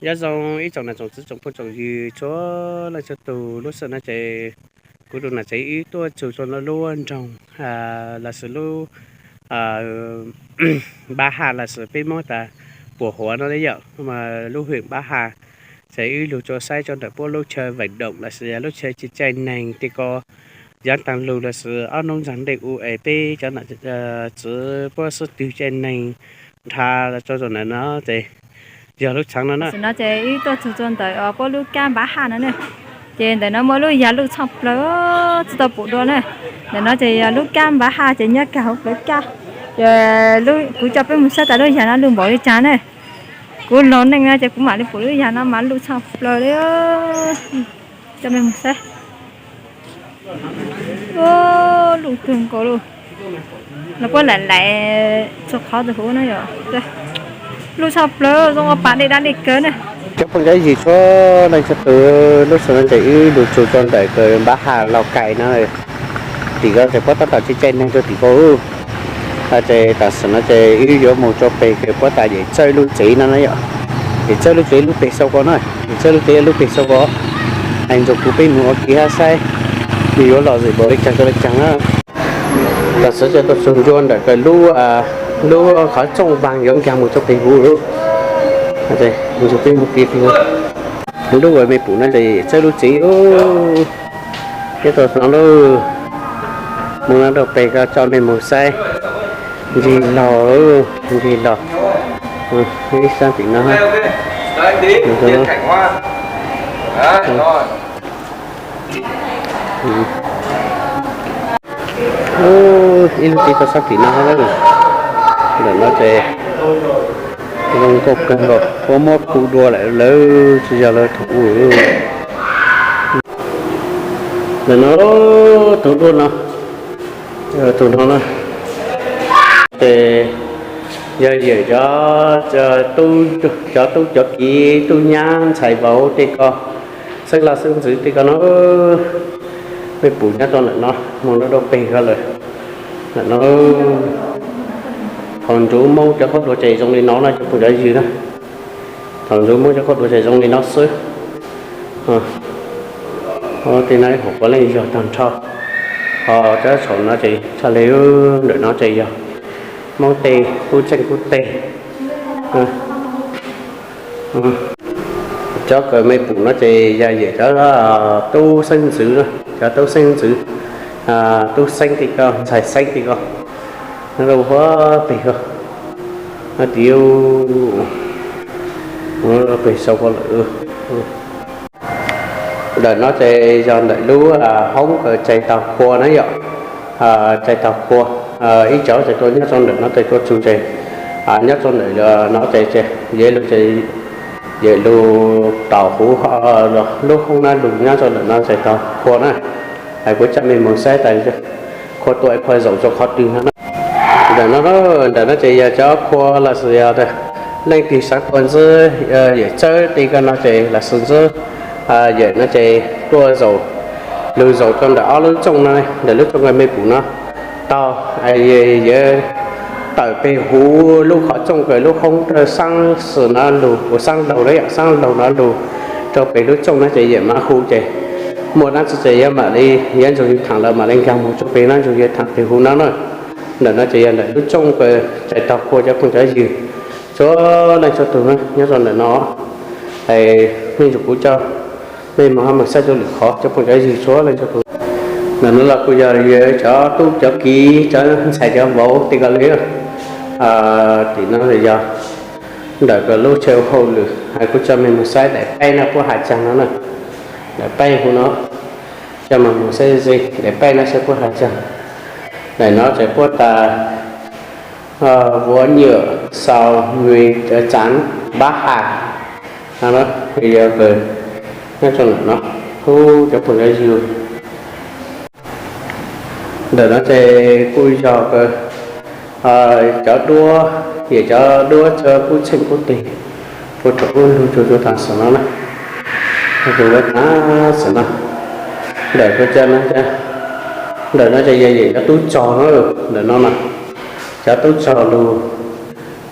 Nyob zoo ib tsoom niam tsoom txiv tsoom phooj tsoom ywg txhua leej txhua tus, lub sij hawm no ces kuv tus nam tsev wb tuaj txug rau lub nroog, lossis lub Npab Haj lossis peb Hmoob tas Puas Huav no yom, lub hwm Npab Haj. Ces wb lug rua saib rau ntawm puab lub chaw veem doom lossis yog lub chaw caij neeg tej ko, yaav taag lug lossis ob nub ntsag ntej u es peb cov nam txiv puab xub twg caij neeg nrha rau zaum ntawm no ces yog lub txheev no na. Tam sim no ces wb tuaj txug rau ntawm puab lub kab Npab Haj no na. Ces ntawm no muaj lub yag luj tshaj plaws tsi tau pum dua na. Ntawm no ces yog lub kab Npab Haj ces nyob kag hauv plawv kab. Kuv coj peb moog saib tas lub yag no luj npaum li caag na. Kuv laug neej no ces kuv mam li pum lub yag no mas luj tshaj plaws li. Coj mej moog saib. Luj kawg nkaus li. Los puab laim laim txug qhov ntawd huv na yom. Luj tshaj plaws zoo ua pas dej dab dej kawg na. Cov phooj cov ywg txhua leej txhua tus, lub sij hawm no ces wb lug txug rau ntawm kws Npab Haj Lauj Kais no. Tim ko ces puab tab tom caij caij neeg rau tim ko. Ces tam sim no ces wb yuav moog rau peg kws puab tas Yawm Txawj lub tsev no na yom. Yawm Txawj lub tsev lub peg sau ko na, Yawm Txawj lub tsev lub peg sau ko. Es ntsoov kuv peb moog ua ke hab saib nws yuav lom zem npaum li caag rau li caag na. Tam sim no ces tuaj txug ntua ntawm kws lub, lub qhov txooj vaag yuav nkaag moog rau peg huv. Ntsoov peb moog ke peg huv. Lub uas mej pum no ces Yawm Txawj lub tsev. Peb tuaj no lub, moog no rau peg ko coj mej moog saib. Ntsig log, ntsig log. Ib sab tim no. Ib lub tsev tuaj sab tim no. Ntawm no ces zoo nkauj kawg nkaus, puab muab khu dua lawm, lawv tsis yog lawv thaum ub. Ntawm no, tus duaj no, tus no na, ces yog Yawm cov tub cov kiv tub nyab ntxhais vauv tej ko, xeeb laus xeeb ntxwv tej ko no. Mej pum nyob rau ntawm no, moog rau peg ko lawm. Ntawm no, thaum ntsuv Moob cov qhaub dua ces zoo li no na cov phooj cov ywg na. Thaum ntsuv Moob cov qhaub dua ces zoo li no xwb. Tej no hum puav leej yog tag nrho. Ho cov saum no ces txhaj le, ntawm no ces yog Moob tej, kub txeej kub teg. Cov kws mej pum no ces yog Yawm cov tub xeeb ntxwv, cov tub xeeb ntxwv, tub xeeb tej ko, ntxhais xeeb tej ko. Rau huv peg ko, tim peg sau ko lawm. Ntawm no ces yog ntawm lub hoob kws txais taug qhua na yom. Txais taug qhua, ib cov ces tuaj nyob rau ntawm no ces tuaj txug ces nyob rau ntawm no ces, ces Yawm lug tom huv lub hoob na lug nyob rau ntawm no txais taug qhua na. Es kuv coj mej moog saib tas qhua tuaj qhua zaum rau qhov twg no na. Ntawm no, ntawm no ces yog cov qhua lossis yog leej twg xaav tua ntxwb Yawm Txawj tej ko no ces lossis ntxwb Yawm no ces tuaj zaum, lug zaum rau ntawm ob lub txooj no, ntawm lub txooj kws mej pum no tau, Yawm tawm peg huv lub qhov txooj kws lub hoob rau xab xwm no lug, ua xab laug na yom, xab laug no lug rau peg lub txooj no ces Yawm mam hu ces muaj dlaab tsi ces yuav mam li, yuav ntsoov yug thaam lawm mam li nkaag moog rau peg no, ntsoov yug thaam peg huv no na. Ntawm no ces yog ntawm lub txooj kws txais taug qhua cov phooj cov ywg txhua leej txhua tug na nyob rau ntawm no. Es mej ntsoov kuv coj mej moog hab moog saib rau lwm qhov cov phooj cov ywg txhua leej txhua tug. Ntawm no los kuj yog cov tub cov kiv cov ntxhais cov vauv tej ko li. Tim no yog ntawm kws lub chaw hauj lwm, es kuv coj mej moog saib daim paib no puab has caag no na. Daim paib huv no, coj mej moog saib ze daim paib no saib puab has caag. Daim no ces puab tas vuav nyuam xaus nws cov tsaav npab has no, yog kws nyob rau ntawm no, huv cov phooj cov ywg. Ntawm no ces kuj yog kws cov duab, yog cov duab cov kub txheej kub teg puag thaum ub lug txug rau taag sim no na. Txug rau taag sim no, ntawm kws cov no, ntawm no ces yog Yawm cov tub rog na, ntawm no na, cov tub rog lug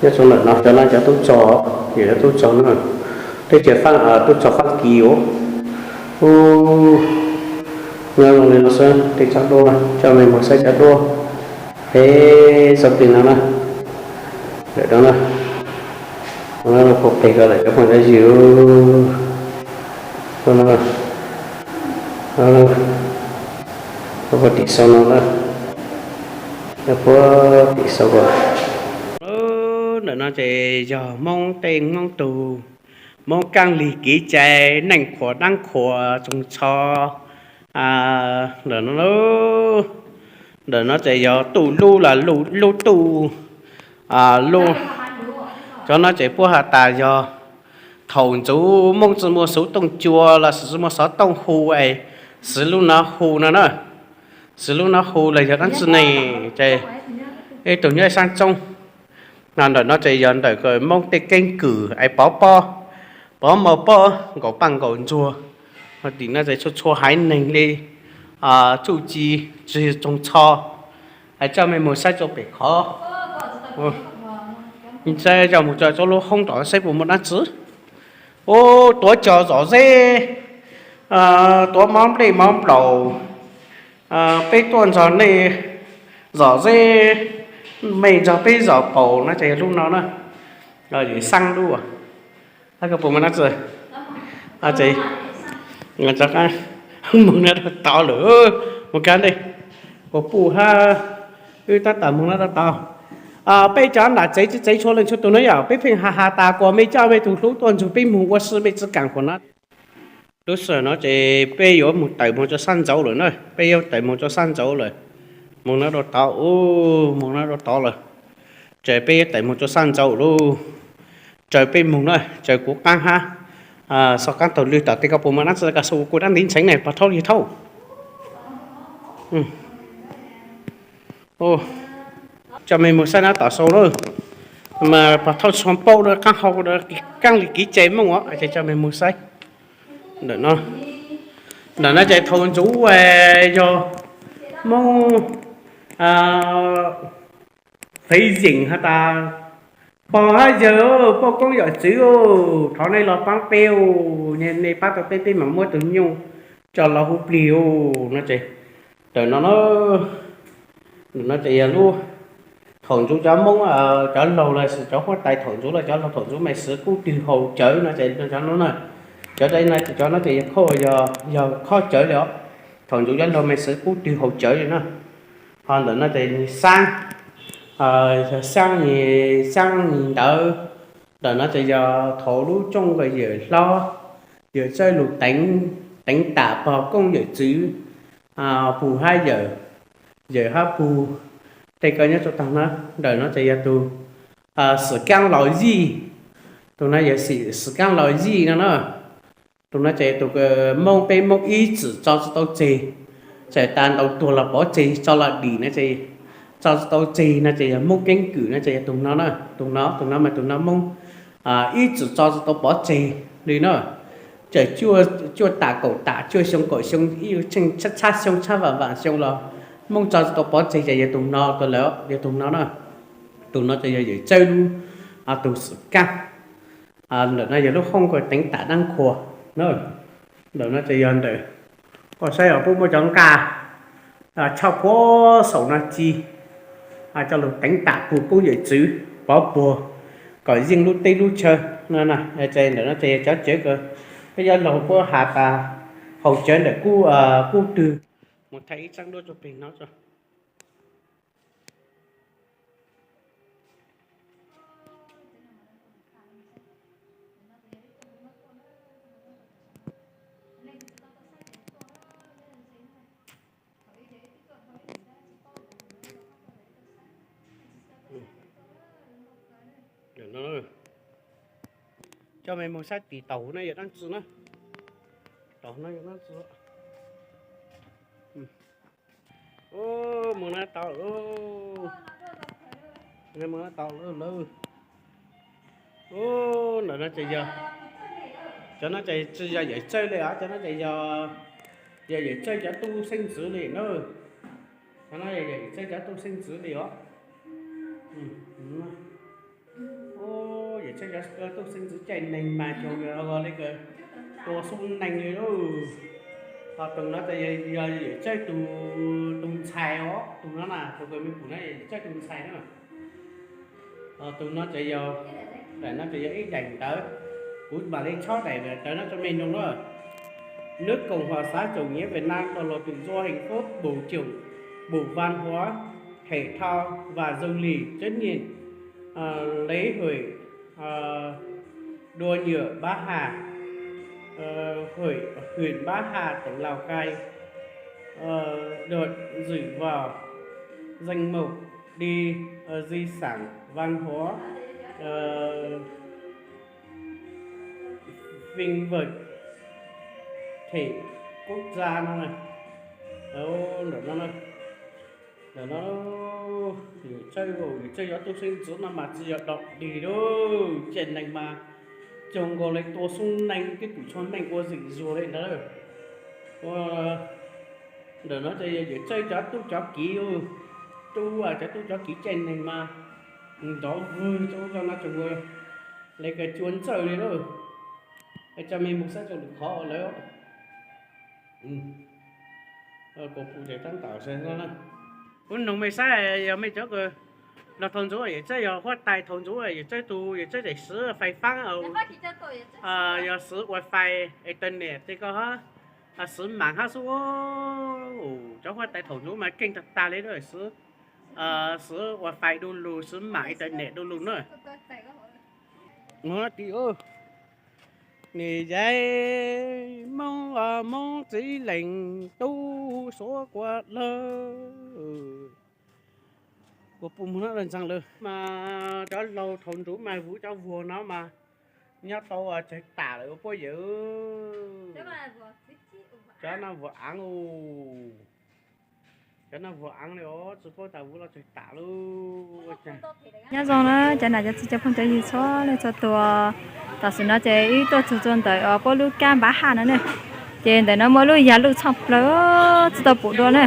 nyob rau ntawm no, cov no cov tub rog, Yawm cov tub rog na. Tej tsev Faaj, tuaj txog Faaj Kis ua, ub, nyob zoo li no xwb. Tej tsob duaj no, coj mej moog saib tsob duaj. Peb txog plig no na, ntawm no na, no puag peg ko lawm cov phooj cov ywg. Puag tim sau no na, puag tim sau ko. Ntawm no ces yog Moob tej Moob tug, Moob kaaj lig kev cai, neej khuam daab khuam tsoos txho. Ntawm no, ntawm no ces yog tuj lub los lub tuj, lub, cov no ces puab has tas yog thaum ntxuv Moob tsi muaj xuv tooj cua los tsi muaj xov tooj hu es xwv lub no hu no na. Xwv lub no hu los yog dlaab tsi ne ces ib tug nyob ib saab tsoob. Ntawm no ces yog ntawm Moob tej keeb kwm es pov pob, pov mov pob nkaum paaj nkaum ntsuag. Tim no ces txhua txhua haiv neeg li txuj ci tsi tsoos txho. Es coj mej moog saib rua pem khov. Saib coj moog rua lub hoob tom saib puas muaj dlaab tsi. Ub, tuav cos zom zeb, tuav mov nplej mov nplaum, peb tuaj nrog nej zom zeb, mej nrog peb zom paum no ces yog lub no na. Xaab lub, koj puas muaj dlaab tsi? Moog no rau tod lawm, moog kag ntej, puas puj hab, wb tab tom moog no rau tod. Peb cov nam tsev tsi tsev txhua leej txhua tug no yog peb pheej has has tas kuas mej coj mej tug hlub tuaj nrug peb moog ua si, mej tsi kaam kuas no. Lub sij hawm no ces peb yuav moog tawm moog rua sab nrauv lawm na, peb yuav tawm moog rua sab nrauv lawm. Moog no rau tod, ub, moog no rau tod lawm. Ces peb yuav tawm moog rua sab nrauv lawm. Tsaws peb moog na, tsaws kuv qaab hab. Xov qaab taug lw tom tej koj puas muaj dlaab tsi, koj sau kuv dlaab ntiv ntxheev ne, pog thaub yawg thaub. Coj mej moog saib nab tom sau na, mas pog thaub tsi paub qaab hau, kaaj lig kev cai Moob os, ces coj mej moog saib. Ntawm no ces thaum ntxuv yog Moob fev yeem has tas, pog hab yawg, poj koob yawm txwv, thov nej los paab peb, nej paab tau peb, peb mam muab tug nyuj coj los hu plig no ces. Ntawm no, ntawm no ces yog lub, thaum ntxuv cov Moob, cov laug los sis cov huab tais thaum ntxuv los cov laug thaum ntxuv mej xwv kub twg haus cawv no ces cov no na. Cov no ces yog khob, yog khob cawv li os. Thaum ntxuv cov laug mej xwv kub twg haus cawv li na. Ho ntawm no ces xaab, yog xaab, xaab ntawd. Ntawm no ces yog thaum lub rooj ko yawm hlob, yawm txawj lug teev, teev tam pog koob yawm txwv, pug hab yawm, yawm hab pug, tej ko nyob rua taag na. Ntawm no ces yog tug xwm kaab los yij, tug no yog xwm kaab los yij no na. Tug no ces tug Moob, peb Moob ib txwm tso tsi tau tseg, txawm tas ntaus tuag los pov tseg, tso los dim no ces tso tsi tau tseg no ces yog Moob keeb kwm no ces yog tug no na. Tug no, tug no mas tug no Moob ib txwm tso tsi tau pov tseg li na. Txawm cuaj tam kaum tam, cuaj xyoo kaum xyoo, ib tsheej tshab xyoo tshab vaam vaam xyoo los Moob tso tsi tau pov tseg ces yog tug no, yog tug no na. Tug no ces yog yawm txawj lub, tug xwm kaab. Ntawm no yog lub hoob ko teev tam dlaab khua na. Ntawm no ces yog ntawm, koj saib os, puab muab cov nqaj tshaj puag saum no ci, coj lug teev tam pug koob yawm txwv pov puag kom yeej lub teb lub chaw no na. Ces ntawm no ces yog cov cawv ko peb cov laug puab has tas haus cawv ntawm kub twg. Mus thaij ib tsaab duab rua peg no tso. Coj mej moog saib tim taum no yog dlaab tsi na. Taum no yog dlaab tsi. Ub, moog no tau lawm. Moog no tau lawm. Ub, ntawm no ces yog, cov no ces tsi yog yawm txawj li os, cov no ces yog, yog yawm txawj cov tub xeeb ntxwv li na. Cov no yog yawm txawj cov tub xeeb ntxwv li os. Ub, yawm Txawj cov tub xeeb ntxwv caij neeg mas cov li tua xub neej li lauj. Ho tus no ces yog yawm txawj tus ntxhais os, tus no na, tus kws me pum no yawm txawj tus ntxhais na. Tus no ces yog, daim no ces yog ib daim ntawv, kuv mam li chob daim ntawv no rau mej mloog na. Nước Cộng hòa Xã hội chủ nghĩa Việt Nam độc lập tự do hạnh phúc, bộ trưởng, Bộ Văn hóa, Thể thao và Du lịch, trách nhiệm, à, lễ hội, à, đua ngựa Bá Hà, ờ, huyện, huyện Bá Hà, tỉnh Lào Cai, ờ, được dự vào danh mục đi, ờ, di sản văn hóa, ờ, phi vật thể quốc gia no na. Ntawm no, ntawm no, yawm txawj, yawm txawj cov tub xeeb ntxwv no mas tsis yog dog dig lauj, caij neeg mas cog nkaus li tua xub neej, twb pum tshuaj meej ua zwm zuag li ntawd. Ntawm no ces yog yawm txawj cov tub cov kiv, tub, cov tub cov kiv caij neeg mas nrov vwg rau no tseem ua li kws cua ntxawj li lauj. Coj mej mus saib rau lwm qhov lawm. Kuv pum ces tab tom, kuv noog mej saib, yog mej cov kws los thaum ntxuv yawm txawj yog huab tais thaum ntxuv, yawm txawj tus, yawm txawj daim xwv fais faab, yog xwv wifi internet tej ko, xwv maam hab xwb. Cov huab tais thaum ntxuv mas keej tag tag li, xwv, xwv wifi du lug, xwv maam internet du lug na. Nim yaiv Moob, Moob txiv lees tub Suav kua lawm. Kuv pum muag no ntxeev lawm mas cov laug thaum ntxuv mas vuv cov vuag no mas nyob tau tsawg tam lawm ua puab yawm. Cov no vuag aav, cov no vuag aav li os, tsis paub tas vuv los tsawg tam lauj. Nyob zoo na cov nam cov txiv cov phooj cov ywg txhua leej txhua tus. Tam sim no ces wb tuaj txug txug ntawm puab lub kab Npav Haj no ne. Ces ntawm no muaj lub yag luj tshaj plaws tsis tau pum dua ne.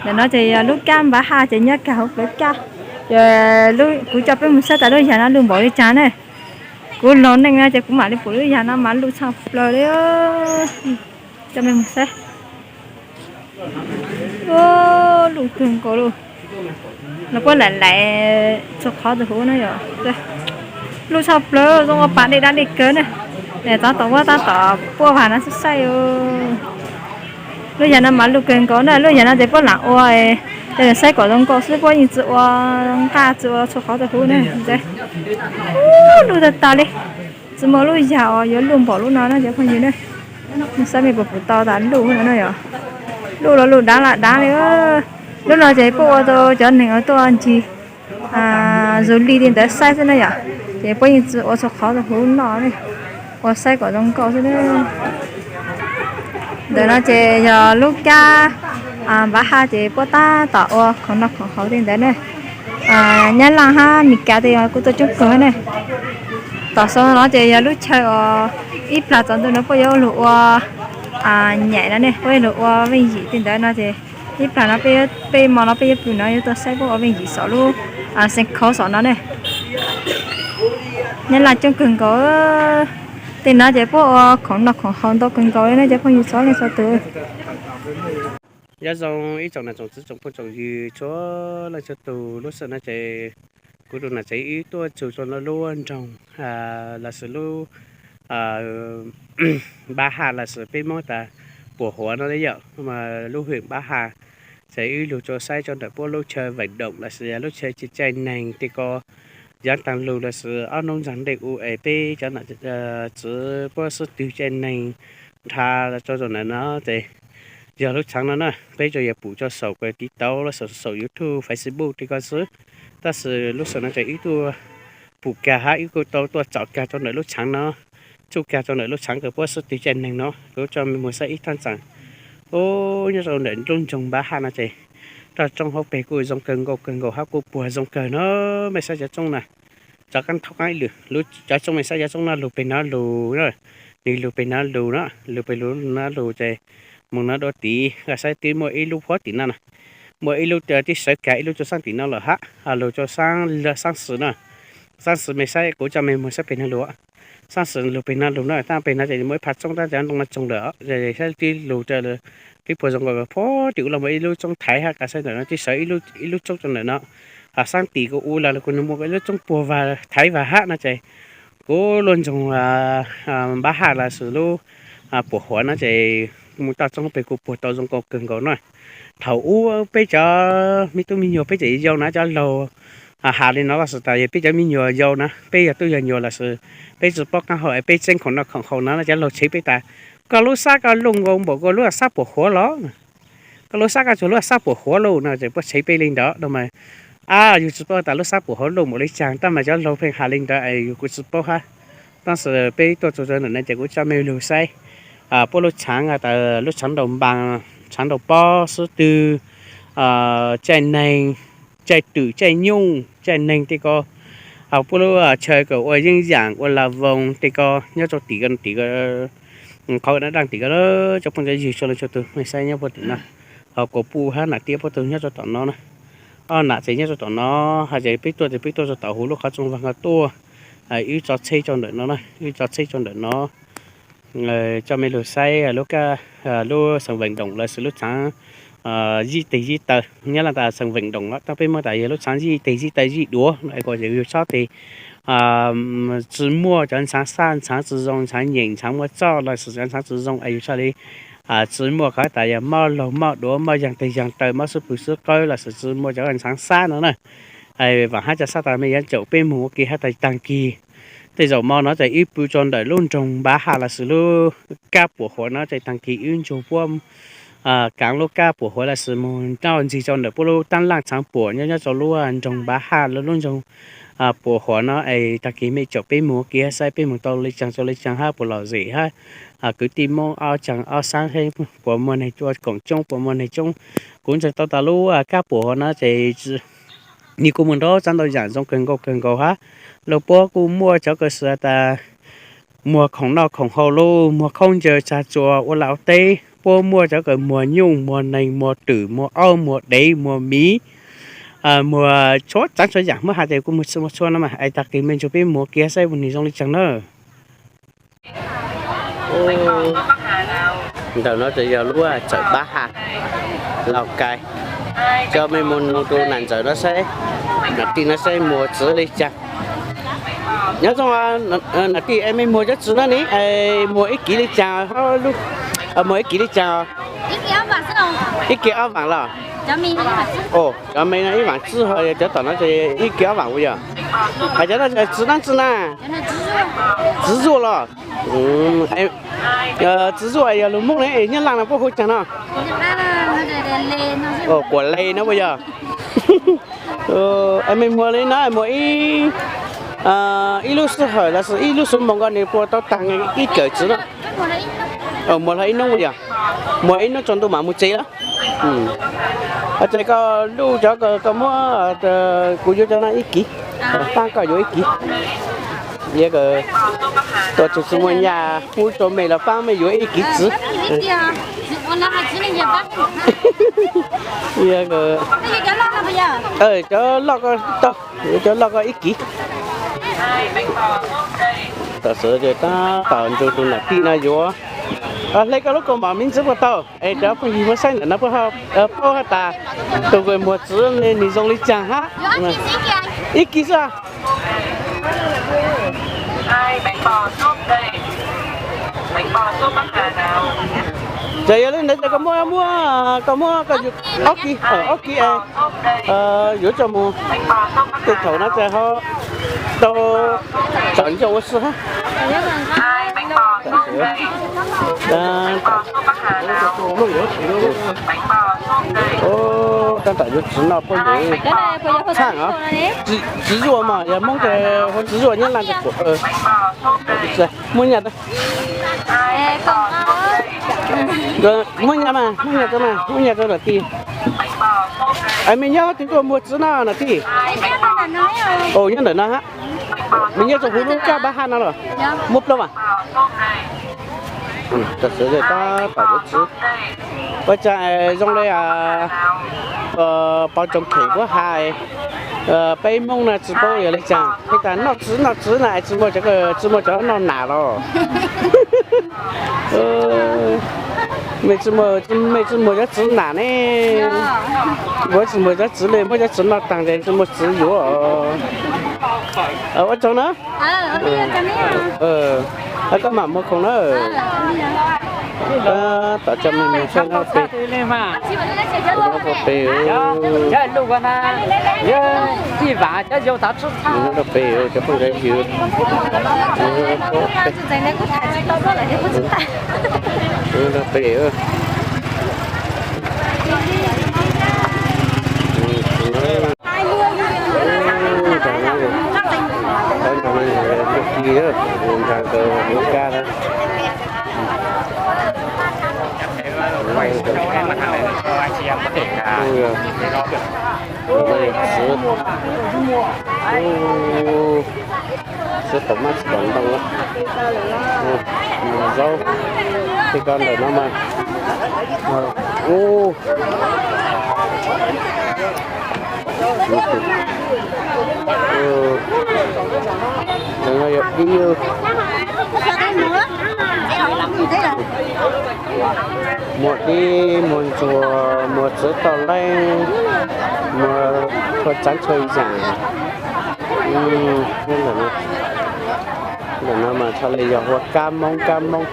Ntawm no ces yog lub kab Npav Haj ces nyob kag hauv plawv kab. Ces kuv coj peb mus saib tas lub yag no luj npaum li cas ne. Kuv laug neej no ces kuv mam li pum lub yag no mas luj tshaj plaws li. Coj mej mus saib. Luj kawg nkaus lauj. Los puab laim laim txhua qhov txhua huv na yom. Luj tshaj plaws zoo ua pas dej dab dej kawg na. Tab tom, tab tom puab vas no saib saib. Lub yag no mas luj kawg nkaus na, lub yag no ces puab lam ua, saib kom zoo nkauj xwb, puab yeej tsis ua nqaj tsis ua txhua qhov txhua huv na. Luj tag tas li, tsis muaj lub yag uas yuav luj npaum lub no na cov phooj ywg na. Saib mej puas pum tau tas luj no na yom. Luj los luj dav los dav li. Lub no ces puab ua rau cov neeg uas tuaj ncig du lịch li ntawd saib xwb na yom. Ces puab yeej tsis ua txhua qhov txhua huv noj ne, ua saib kom zoo nkauj xwb na. Ntawm no ces yog lub kab Npav Haj ces puab tab tom ua khoom noj khoom haus tej ntawd ne. Nyab Laj hab Mes Kas tej kuj tuaj coob kawg ne. Tom sau no ces yog lub chaw uas ib plag tsaus ntuj no puab yuav lug ua nyaim no ne, puab yuav lug ua veej yim tej ntawd no ces ib plag no peb, peb mo no peb yuav pw no, yuav tuaj saib puab ua veej yim saum lub sân khấu saum no ne. Nyab Laj coob kawg nkaus. Tej no ces puab ua khoom noj khoom haus ntau kawg nkaus li na cov phooj ywg txhua leej txhua tus. Nyob zoo ib tsoom nam tsoom txiv tsoom phooj tsoom ywg txhua leej txhua tus, lub sij hawm no ces kuv tus nam tsev wb tuaj txug rau lub nroog los sis lub Npav Haj los sis peb Moob tas Puas Huav no li yom, lub huyện Npav Haj. Ces wb lug rau saib rau ntawm puab lub chaw vận động los sis lub chaw cai neeg tej ko, yav taag lug los sis ob hnub ntxag ntej u es peb cov nam txiv puab xub twg cai neeg nrha rau zaum ntawm no ces yog lub tshaav no na, peb tsuas yog pum rau saum TikTok los saum YouTube, Facebook tej ko xwb. Tab sis lub sij hawm no ces wb tuaj pum kag hab wb kuj tau tuaj tsom kag rau ntawm lub tshaav no, tsuj kag rau ntawm lub tshaav kws puab xub twg cai neeg no. Kuv coj mej mus saib ib thaj txeem. Nyob rau ntawm lub nroog Npav Haj no ces toj roob hauv peg kuj zoo kawg nkaus kawg nkaus hab kuj puag zoo kawg no. Mej saib cov roob na, cov qaab thaub qaab ib lwm, cov roob mej saib cov roob no lug peg no lug, nws lug peg no lug no, lug peg lug no lug ces moog no dua tid, saib twb muaj ib lub huab tim no na, muaj ib lub twb sawv kag ib lub rua saab tim no lawm hab, lug rua saab lawm saab xwm na. Xab xwm mej saib, kuv coj mej moog saib peg nag lug. Xab xwm lug peg nag lug no, tab peg no ces muaj ib phav tsoob tab cov ntoo no tsoo lawm, saib tib lug rau tib puag zoo nkaus puag tim ub los muaj ib lub tsoob thaiv hab, kav saib ntawm no tib sawv ib lub tsoob rau ntawm no. Ho saab tim kuv ua los kuv nug muaj ib lub tsoob puag thaiv vag hab no ces kuv lub nroog Npab Haj los sis lub Puam Huav no ces mus toj tsoob peg kuj puag tau zoo nkaus kawg nkaus no. Thaum ub peb cov me tub me nyuam peb tseem yau na, cov laug has li no los sis tas yog peb cov me nyuam yau na, peb yog tub yog nyuam los sis peb tsi paub qaab hau es peb tseeb khoom noj khoom haus no, cov laug tshev peb tas, koj lub sab koj looj nkaus npaum koj lub sab Puam Huav los? Koj lub sab koj tsuag lub sab Puam Huav lauj no ces puab tshev peb li ntawd no mas, a, yug tsi paub tas lub sab Puam Huav looj npaum li caag, tab mas cov laug pheej has li ntawd es yug kuj tsi paub hab. Tab sis peb tuaj txug rau ntawm no ces kuv coj mej lug saib puab lub tshaav, tas lub tshaav nraum npaas, tshaav nraum pob, xub twg, caij neeg, caij twm, caij nyuj, caij neeg tej ko, puab lub chaw kws ua yeeb yam ua la voos tej ko nyob rau tim ko, tim ko, qhov daj daj tim ko, cov phooj cov ywg txhua leej txhua tug mej saib nyob puag tim no. Ho kuas puj hab nam tij puab tug nyob rau tom no na. Ob nam tsev nyob rau tom no, hab ces peb tuaj ces peb tuaj rau tom huv lub qhov tsoo vaag ko tuaj. Wb tso tsheb rau ntawm no na, wb tso tsheb rau ntawm no. Coj mej lug saib lub, lub xeem Veem Doom los sis lub tshaav Yij Teg Yij Taw, nyob leej tas xeem Veem Doom los tab peb muab tas yog lub tshaav Yij Teg Yij Taw Yij Duav, kuas yug tsob teg tsi muaj cov ntshaav xaj, ntshaav tsi zoo, ntshaav nyeem, ntshaav muaj txoj los sis cov ntshaav tsi zoo es yug txhaj li tsi muaj qhov tas yog mob laug mob duav, mob yaag teg yaag taw, mob xub pwg xub qawb los sis tsi muaj cov ntshaav xab no na. Vaam hab cov xab tas mej yuav caum peb moog ua ke hab tas taag kis. Tej zaum mo no ces wb pw rau ntawm lub nroog Npab Haj los sis lub kab Puam Huav no ces taag kis wb ntsug puab kaav lub kab Puam Huav los sis moog nrauj ntsig rau ntawm puab lub taab laaj tshaav puam nyob nyob rau lub nroog Npab Haj lub nroog Puam Huav no es taag kis mej caum peb moog ua ke saib peb moog tau le caag rau le caag hab puas lom zem hab kwv tij Moob ob caag ob saab puas muaj neeg tuaj koom coob puas muaj neeg coob. Kuv ntseeg tau tas lub kab Puam Huav no ces nwg kuj muaj nrau tsav ntau yaam zoo kawg nkaus kawg nkaus hab. Lug puab kuj muaj cov kws tas muag khoom noj khoom haus lug, muag khaub ncaws tsag tsuas ua laj ua teb, puab muaj cov kws muag nyuj muag neeg muag twm muag aub muag dev muag miv, muag txhua tsav txhua yaam muab has tas kuj muag txhua no mas es taag kis mej nrug peb moog ua ke saib puas nwg zoo le caag na. Ntawm no ces yog lub txawm Npab Haj, Laus Kais. Coj mej moog nug tus nam ntxawm no saib, nam tij no saib muag txiv le caag. Nyob zoo nam tij, es mej muag cov txiv no ne, muag ib kiv le caag? Muag ib kiv le caag? Ib kiv ob vaam los? Cov me no ib vaam tsib, ho yog cov tom no ces ib kiv ob vaam puas yog? Hais cov no txiv dlaab tsi na? Txiv zuaj los? Txiv zuaj yog lug Moob ne, Nyab Laaj no puab hu caag no? Kuam le no puas yog? Es mej muag le no muag ib lub sij hawm los sis ib lub xub moos ko nwg puas tau taag ib kawm txiv no? Muag hlo ib nub puas yog? Muag ib nub tsaus ntuj mam mus tsev lawm. Ces koj luj cov koj muab, kuv yuav cov no ib kiv, paab koj yuav ib kiv. Tuaj txug tsi muaj nyaj pub rua mej los paab mej yuav ib kiv txiv. Cov loj ko tau, yuav cov loj ko ib kiv. Tam sim tab tom nrug tus nam tij no yuav. Hle koj lub kaus mom miv ntxiv puas tau? Es cov phooj ywg puab saib ntawm no puab paub has tas tus kws muag txiv nwg zoo le caag hab. Ib kiv xwb. Ces yog le ntawd ces koj muab, muab, koj muab koj ob kiv, ob kiv es yuav coj mus, tej thaum no ces ho tau tsom ncauj ua si hab. Tab tom yuav txiv no puab yuav txhaaj os. Txiv zuaj mas yog Moob ces hu txiv zuaj, Nyab Laaj ces kuam. Muaj nyaj, muaj nyaj mas, muaj nyaj rau mas, muaj nyaj rau nam tij. Es mej nyob twg tuaj muag txiv no nam tij? Nyob ntawm no hab. Mej nyob rau huv lub kab Npab Haj no los? Muaj plaub mas. Tam sim tab tom yuav txiv. Ua cas zoo le pog Tsoom Khem puab has, Peb Hmoob no tsis paub yog li cas, peb tas noj txiv noj txiv na, tsis muaj cov, tsis muaj cov noj nas los. Mej tsis muaj, mej tsis muaj cov txiv nas ne. Kuv tsis muaj cov txiv li, muab cov txiv noj taag ces tsis muaj txiv yuav. Ua tsaug na. Koj mam muag khoom na. Tom coj mej mus saib nyob pem, nyob pem, nyob pem cov phooj ywg, nyob pem. Txiv tom mab txiv tom ntoo, zaub, tej ko ntawm no mas, ub, ntawm no yog dib, muag dib, muag ntsuag, muag txiv toj leeb, muag txhua tsav txhua yam. Ntawm no mas txhaj le yog ua kab moob kab moob.